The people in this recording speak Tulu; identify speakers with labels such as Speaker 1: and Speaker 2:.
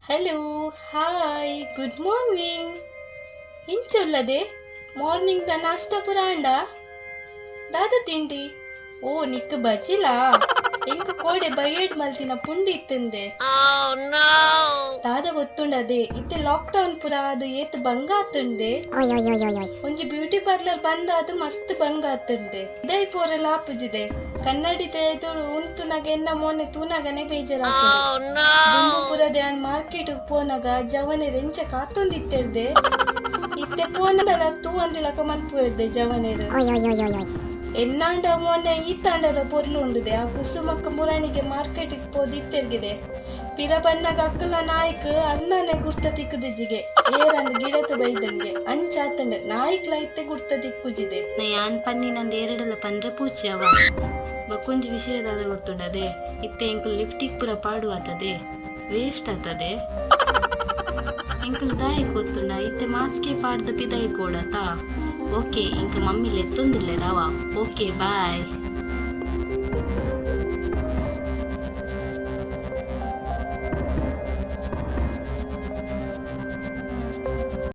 Speaker 1: Hello, hi, good morning. ಇಂಚೊಲ್ಲದೆ morning the ನಾಷ್ಟ ಪುರ ಆಂಡ? ದಾದ ತಿಂಡಿ? ಓ, ನಿಕ್ ಬಜಿಲಾ? ಎಂಕ್ ಕೋಡೆ ಬಯ್ಯಡ್ ಮಲ್ತಿನ ಪುಂಡಿ ಇತ್ತಂದೆ. ದಾದ ಗೊತ್ತುಂಡದೆ, ಇತ್ತೆ ಲಾಕ್ ಡೌನ್ ಪುರ ಅದು ಏತ್ ಬಂಗ ಆತುಂಡೆ. ಒಂಜಿ ಬ್ಯೂಟಿ ಪಾರ್ಲರ್ ಬಂದ್ ಆದ್ ಮಸ್ತ್ ಬಂಗ ಆತುಂಡೆ. ಇದೈ ಪೋರೆಲ ಆಪುಜಿದೆ. ಕನ್ನಡಿ ಉಂತುನಗ ಎನ್ನ ಮೋನೆ ತೂನಗನೆ ಬೇಜಾರಾತುಂಡು. ದುಂಬು ಪುರದೆ ಯಾನ್ ಮಾರ್ಕೆಟ್ ಪೋನಗ ಜವನೆರ್ ಎಂಚ ಕಾತೊಂದಿತ್ತೆರ್ದೆ. ಇತ್ತೆ ಪೋನಡಲ ತೂವಂದಿಲಕ ಮನ್ಪುವೆರ್ದೆ ಜವನೆರ್. ಎನ್ನಾಂಡ ಮೋನೆ ಈತಾಂಡಲ ಪೊರ್ಲು ಉಂಡುದೆ. ಆ ಕುಸುಮಕ್ಕ ಮುರಣಿಗೆ ಮಾರ್ಕೆಟ್ ಪೋದಿತ್ತೆರ್ಗಿದೆ. ಪಿರ ಬನ್ನಗ ಅಕ್ಕಲ ನಾಯ್ಕ್ ಅರ್ನನೆ ಗುರ್ತ ತಿಕ್ಕುದಿಜಿಗೆ, ಏರಂದ್ ಗಿಡತ ಬೈದಂಗೆ ಅಂಚಾತಂಡ್. ನಾಯ್ಕ್ಲ ಇತ್ತೆ ಗುರ್ತ ತಿಕ್ಕುಜಿದೆ.
Speaker 2: ಯಾನ್ ಪನ್ನಿನಂದ್ ಏರೆಡಲ ಪಂಡ್ರೆ ಪೂಚಿ ಅವ. ಬೊಕ್ಕೊಂಜಿ ವಿಷಯ ದಾದ ಗೊತ್ತುಂಡದೆ, ಇತ್ತೆ ಎಂಕುಲು ಲಿಪ್ಟಿಕ್ ಪೂರ ಪಾಡುವಾತದೆ, ವೇಸ್ಟ್ ಆತದೆ. ಎಂಕುಲು ದಾಯೆ ಗೊತ್ತುಂಡ, ಇತ್ತೆ ಮಾಸ್ಕೆ ಪಾಡ್ದ ಪಿದಾಯಿ ಪೋಡತಾ. ಓಕೆ, ಇಂಕ ಮಮ್ಮಿ ಲೆತ್ತೊಂದುಲ್ಲೆರವ. Okay, bye.